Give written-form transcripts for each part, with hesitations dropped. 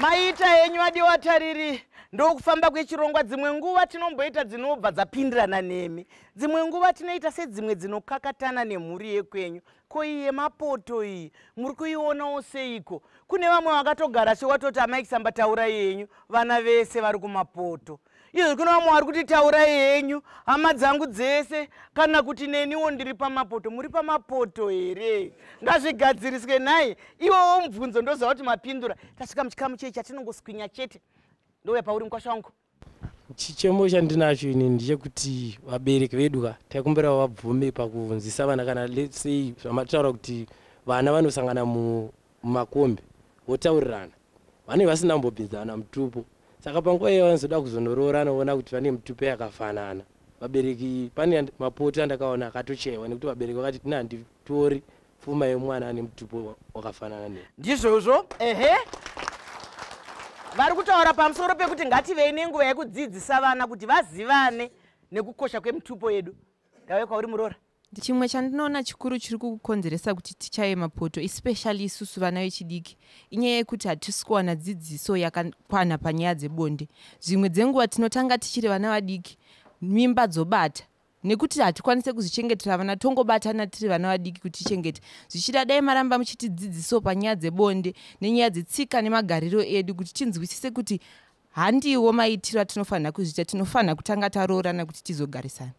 Maita henyu adiwa tariri. Ndokufamba kwechirongwa. Dzimwe nguva tinomboita dzinobva dzapindirana nemi, dzimwe nguva tinoita sedzimwe dzinokakatana nemhuri yekwenyu. Ko iyi yemapoto iyi muri kuionawo seiko? Kune vamwe vakatogara sewatoti, "Amai Kisamba, taurai henyu, vana vese vari kumapoto." Izvo kune vamwe vari kuti, "Taurai henyu, hama dzangu dzese, kana kuti neniwo ndiri pamapoto." Muri pamapoto here? Ngazvigadziriswe nhai. Iwowo mubvunzo ndoziva kuti mapindura. Tasvika muchikamu chei chatinongoswinya chete. Ndouya pauri, mukwasha wangu. Chichemo chandinacho ini ndechekuti vabereki vedu ka, taikumbira vabvume pakunzisa vana. Kana, let's say, zvamataura kuti vana vanosangana mumakombi votaurirana, vanenge vasina kumbobvinzana mutupo. Saka panguva iyo vanozoda kuzonoroorana, voona kuti vane mitupo yakafanana. Vabereki, pane mapoto andakaona akatochaiwa nekuti vabereki vakati, "Tina handitori pfuma yemwana ane mutupo wakafanana nei." Ndizvozvo, ehe. Vari kutaura pamusoro pekuti ngativei nenguva yekudzidzisa vana kuti vazivane nekukosha kwemitupo yedu. Ngave kwauri, muroora. Chimwe chandinoona chikuru chiri kukonzeresa kuti tichaye mapoto, especially isusu vana vechidiki, inyaya yekuti hatisi kuwana dzidziso yakakwana panyaya dzebonde. Zvimwe dzenguva tinotanga tichiri vana vadiki, mimba dzobata nekuti hatikwanise kuzvichengetera vana, tongobatana tiri vana vadiki kuti tichengete. Zvichida dai maramba muchitidzidzisawo panyaya dzebonde nenyaya dzetsika nemagariro edu, kuti tinzwisise kuti handiwo maitiro atinofanira kuzviita, tinofanira kutanga taroorana kuti tizogarisana.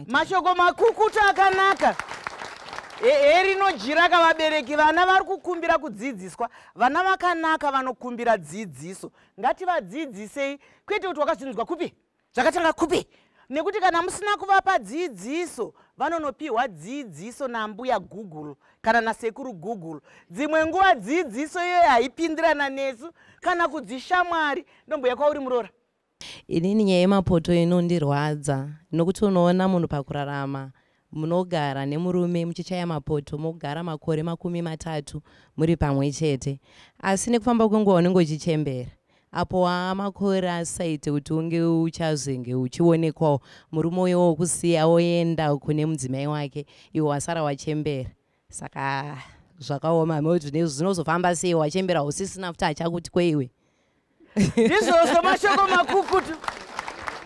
Mashoko makukutu akanaka. Erinojira kavabereki, vana vari kukumbira kudzidziswa. Vana vakanaka vanokumbira dzidziso, ngativadzidzisei, kwete kuti wakazvinzwa kupi, zvakatanga kupi, nekuti kana musina kuvapa dzidziso, vanonopiwa dzidziso nambuya Google kana nasekuru Google. Dzimwe nguva dzidziso iyoyo haipindirana nesu kana kudzishamwari. Ndomboya kwauri, muroora. Inini nyaya yemapoto inondirwadza, nokuti unoona munhu pakurarama, munogara nemurume muchichaya mapoto, mogara makore 30 muri pamwe chete, asi nekufamba kwenguva unenge uchichembera. Apo waamakore asaite kuti unge uchazenge uchionekwawo, murume uyo wokusiya oenda kune mudzimai wake, iwe wasara wachembera. Saka zvakaoma kuti zvinozofamba sei wachembera, usisina futi achakuti kweiwe. Ndizvozvo, mashoko makukutu.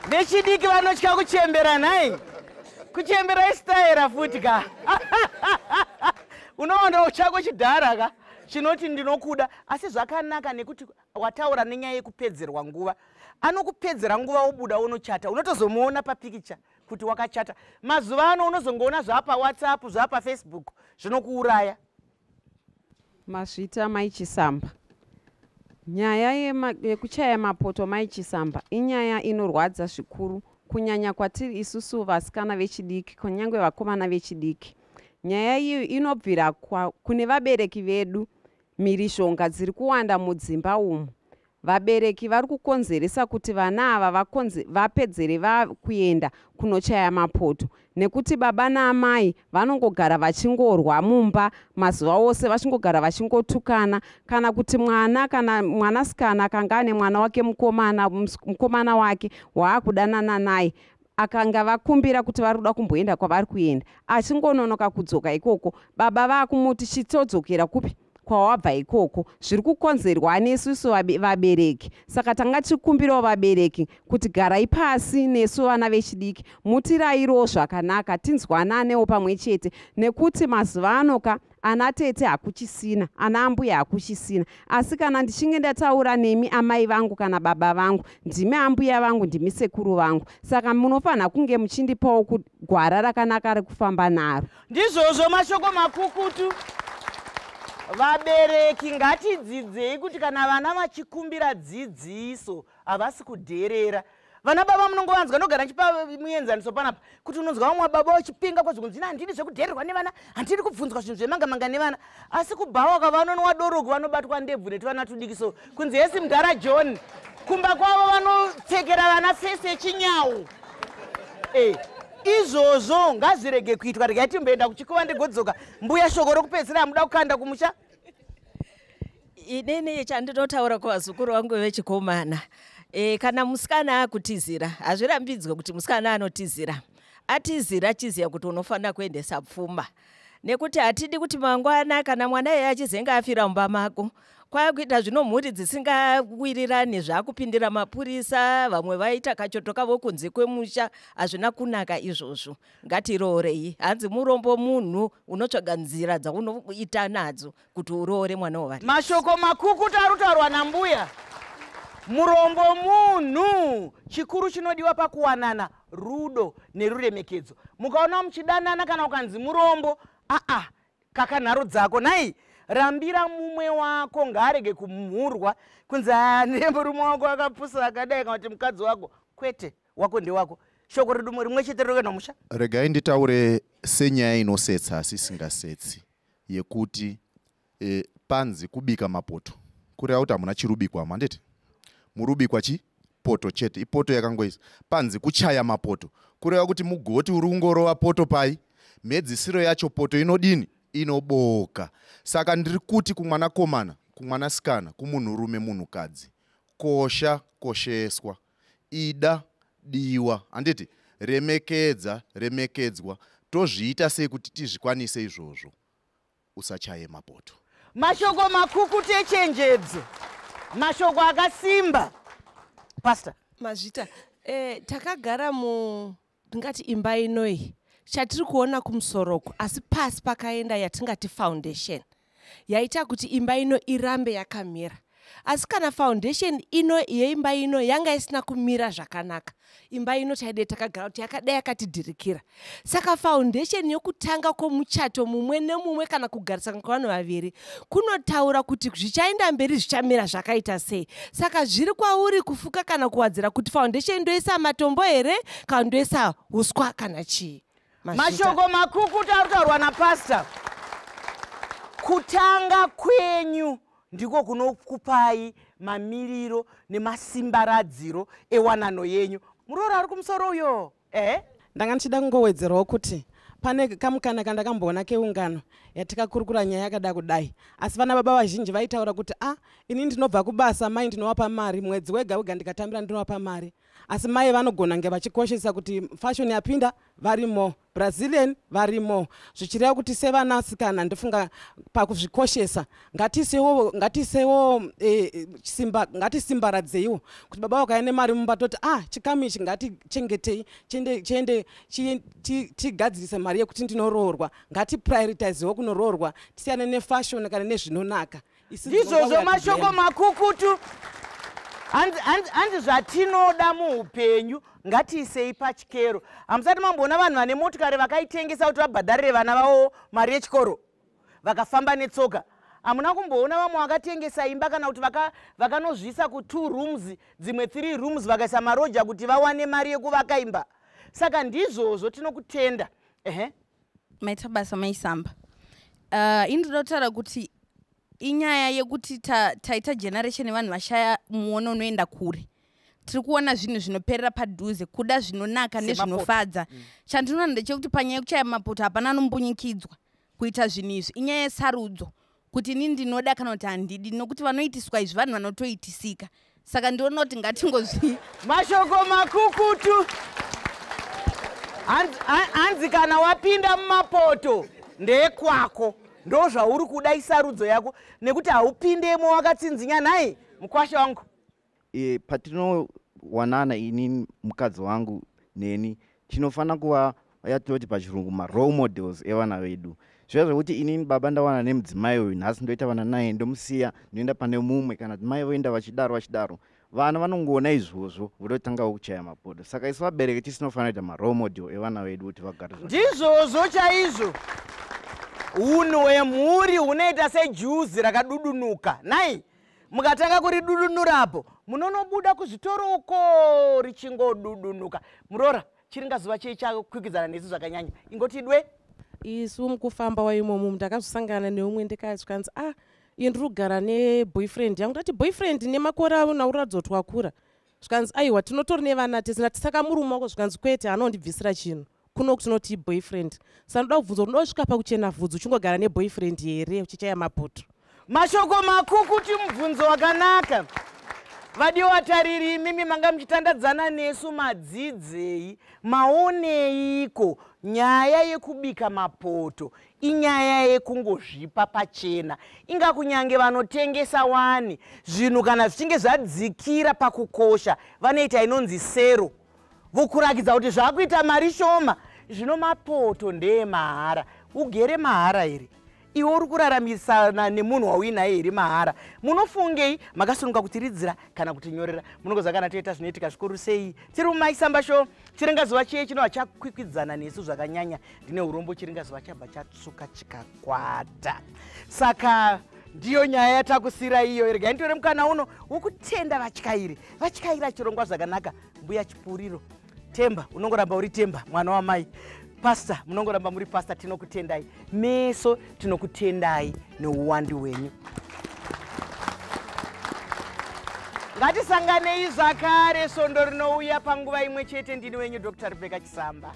Vechidiki vanotya kuchembera nhai. Kuchembera isitaera futi ka. Unoona chako chidhara ka chinoti ndinokuda, asi zvakanaka nekuti wataura nenyaya yekupedzerwa nguva. Anokupedzera nguva, wobuda unochata, unotozomuona papikicha kuti wakachata. Mazuva ano unozongoona zvaapaWhatsApp, zvaapaFacebook, zvinokuuraya. Mazvita, Mai Chisamba. Nyaya yekuchaya mapoto, Mai Chisamba, inyaya inorwadza zvikuru, kunyanya kwatiri isusu vasikana vechidiki, kunyange vakomana vechidiki. Nyaya iyi inobvira kune vabereki vedu. Mhirizhonga dziri kuwanda mudzimba umu. Vabereki vari kukonzeresa kuti vana ava vapedzere vakuenda kunochaya mapoto, nekuti baba naamai vanongogara vachingorwa mumba mazuva ose, vachingogara vachingotukana. Kana kuti mwana kana mwanasikana akanga ane mwana wake mukomana, mukomana wake waakudanana naye, akanga vakumbira kuti vari kuda kumboenda kwavari kuenda, achingononoka kudzoka ikoko, baba vaakumuti, "Chitodzokera kupi kwawabva ikoko?" Zviri kukonzerwa nesusu vabereki. Saka tanga tichikumbirawo vabereki kuti garai pasi nesu vana vechidiki, mutirayirowo zvakanaka, tinzwananewo pamwe chete, nekuti mazuva ano ka, ana tete hakuchisina, ana ambuya hakuchisina. Asi kana ndichinge ndataura nemi amai vangu kana baba vangu, ndimi ambuya vangu, ndimi sekuru vangu, saka munofanira kunge muchindipawo gwara rakanaka rekufamba naro. Ndizvozvo, mashoko makukutu. Vabereki, ngatidzidzei kuti kana vana vachikumbira dzidziso, havasi kudherera. Vana baba munongovanzwa, ndogara ndichipa muenzaniso panapa kuti unonzwa vamwe baba vachipinga kwazvo kunzi, "Handidi zvekudhererwa nevana, handidi kubvunzwa zvinhu zvemanga manga nevana." Asi kubhawa kavanonwa doroku, vanobatwa ndebvu netuvana tudiki, so kunzi, "Hesi, mudhara John." Kumba kwavo vanopfekera vana fesi yechinyau. Izvozvo ngazvirege kuitwa. Regai timboenda kuchikuva, ndigodzoka. Mbuya, shoko rokupedzisira hamuda kukanda kumusha? Inini chandinotaura kuvazukuru vangu vechikomana, kana musikana akutizira, hazvirambidzwe kuti musikana anotizira. Atizira, achiziva kuti unofanira kuendesa pfuma, nekuti hatidi kuti mangwana kana mwana iye achizenge afira mumba mako. Kwakuita zvino mhuri dzisingawirirani, zvakupindira mapurisa, vamwe vaita kachoto kavo kunze kwemusha. Hazvina kunaka izvozvo. Ngatiroorei. Hanzi murombo munhu unotsvaga nzira dzaunoita nadzo kuti uroore mwana wavari. Mashoko makukutu ari kutaurwa nambuya. Murombo munhu. Chikuru chinodiwa pakuwanana rudo neruremekedzo. Mukaona muchidanana kana ukanzi murombo, aa, kakanharo dzako nai. Rambira mumwe wako, ngaarege kumhurwa kunzi ane murume wako akapusa akadai, kana kuti mukadzi wako. Kwete, wako ndewako. Shoko redumo rimwe chete rinokuenda musha. Regai nditaure senyaya inosetsa asi isingasetsi, yekuti panzi kubika mapoto, kureva kuti hamuna chirubikwa, handiti? Murubikwa chi poto chete, ipoto yakangoisa. Panzi kuchaya mapoto, kureva kuti mugoti uri kungorova poto pai, mhedzisiro yacho poto inodini? Inoboka. Saka ndiri kuti kumwanakomana, kumwanasikana, kumunhurume, munhukadzi, kosha, kosheswa, ida, diwa, handiti? Remekedza, remekedzwa. Tozviita sei kuti tizvikwanise izvozvo? Usachaye mapoto. Mashoko makukutu echenjedzo, mashoko akasimba. Pastor. Mazvita. Takagara mu tingati imba inoyi, chatiri kuona kumusoroko, asi pasi pakaenda yatingati foundation yaita kuti imba ino irambe yakamira. Asi kana foundation ino yeimba ino yanga isina kumira zvakanaka, imba ino taide takagara kuti yakadai yakatidhirikira. Saka foundation yokutanga kwomuchato mumwe nemumwe kana kugarisana kwevanhu vaviri kunotaura kuti zvichaenda mberi zvichamira zvakaita sei. Saka zviri kwauri kufuka kana kuwadzira kuti foundation ndoisa matombo here kana ndoisa uswa kana chii. Mashoko makukutu ari kutaurwa napastor. Kutanga kwenyu ndiko kunokupai mamiriro nemasimbaradziro ewanano yenyu. Muroora ari kumusoro uyo. Ndanga ndichida kungowedzerawo kuti pane kamukana kandakamboona keungano yatikakurukura nyaya yakada kudai, asi vana baba vazhinji vaitaura kuti a, ini ndinobva kubasa, mai ndinovapa mari mwedzi wega wega, ndikatambira ndinovapa mari. Asi mai vanogona nge vachikoshesa kuti fashion yapinda, varimo Brazilian, varimo, zvichireva kuti sevanasikana ndofunga pakuzvikoshesa ngatisewo simba, ngatisimbaradzeiwo kuti baba vakauya nemari mumba toti ah, chikamu ichi ngatichengetei, chiende tigadzirise mari yekuti ndinoroorwa. Ngatiprioritizewo kunoroorwa, tisiyane nefashion kana nezvinonaka. Ndizvozvo, mashoko makukutu. Hanzi zvatinoda muupenyu ngatiisei pachikero. Hamusati mamboona vanhu vane motikari vakaitengesa kuti vabhadharire vana vavo mari yechikoro, vakafamba netsoka? Hamuna kumboona vamwe vakatengesa imba kana kuti vakanozviisa ku2 rooms, dzimwe 3 rooms, vakaisa maroja kuti vawane mari yekuvaka imba? Saka ndizvozvo, tinokutenda. Ehe. Maita basa, maisamba. Ini ndoda kutaura kuti inyaya yekuti taita generation yevanhu vashaya muono unoenda kure. Tiri kuona zvinhu zvinoperera padhuze, kuda zvinonaka nezvinofadza. Chandinoona ndechekuti panyaya yekuchaya mapoto hapana anombunyikidzwa kuita zvinhu izvi. Inyaya yesarudzo kuti ini ndinoda kana kuti handidi, nokuti vanoitiswa izvi vanhu vanotoitisika. Saka ndinoona kuti ngatingozvi Mashoko makukutu. Hanzi kana wapinda mumapoto ndekwako, ndo zvauri kuda, isarudzo yako, nekuti haupindemo wakatsinzinya. Nhai mukwasha wangu. Patinowanana ini, mukadzi wangu neni, tinofanira kuva yatinoti pachirungu marole models evana vedu. Zviya zvekuti inini baba ndawana nemudzimai uyu nhasi, ndoita vana naye, ndomusiya, ndoenda pane mumwe, kana kuti mai voenda vachidaro vachidaro, vana vanongoona izvozvo vototangawo kuchaya mapoto. Saka isu vabereki tisinofanira kuita marole model evana vedu kuti vagare zvakanaka. Ndizvozvo chaizvo. Unhu hwemhuri hunoita sejuzi rakadudunuka. Nai mukatanga kuridudunurapo, munonobuda kuzvitoro uko richingodudunuka. Muroora, chiringazuva chei chakwikwidzana nesu zvakanyanya? Ingoti dwe. Isu mukufamba waimomo ndakazosangana neumwe, ndikazvikanzi, "Ah, iye ndiri kugara neboyfriend yangu." Ndati, "Boyfriend nemakore auna uratidza kuti wakura." Zvikanzi, "Aiwa, tinotori nevana tese." Ndati, "Saka murume wako?" Zvikanzi, "Kwete, anondibvisira chinhu kuno tinoti boyfriend." Saka ndoda kubvunza kuti unosvika pakuchena vhudzi uchingogara neboyfriend here uchichaya mapoto? Mashoko makukuti, mubvunzo wakanaka. Vadiwa tariri, imimi manga muchitandadzana nesu, madzidzei, maoneiko? Nyaya yekubika mapoto inyaya yekungozvipa pachena. Inga kunyange vanotengesa wani zvinhu, kana zvichinge zvadzikira pakukosha, vanoita inonzi sero, vokurakidza kuti zvakuita mari shoma. Zvino mapoto ndeemahara. Ugere mahara here? Iwe uri kuraramisana nemunhu wauinaye here mahara? Munofungei? Makasununga kutiridzira kana kutinyorera. Munongoziva kana toita zvinoitika zvikuru sei. Tiri muMaisamba Show. Chiringazuva chiye chinova chakwikwidzana nesu zvakanyanya. Ndine urombo, chiringazuva chabva chatsvuka chikakwata. Saka ndiyo nyaya yatakusira iyo. Regai nditore mukana uno wokutenda vatyairi vatyaira chirongwa zvakanaka. Mbuya Chipuriro Temba, unongoramba uri Temba, mwana wamai. Pasta, munongoramba muri pasta. Tinokutendai meso, tinokutendai neuwandu hwenyu. Ngatisanganei zvakare svondo rinouya panguva imwe chete. Ndini wenyu Dr Rebecca Chisamba.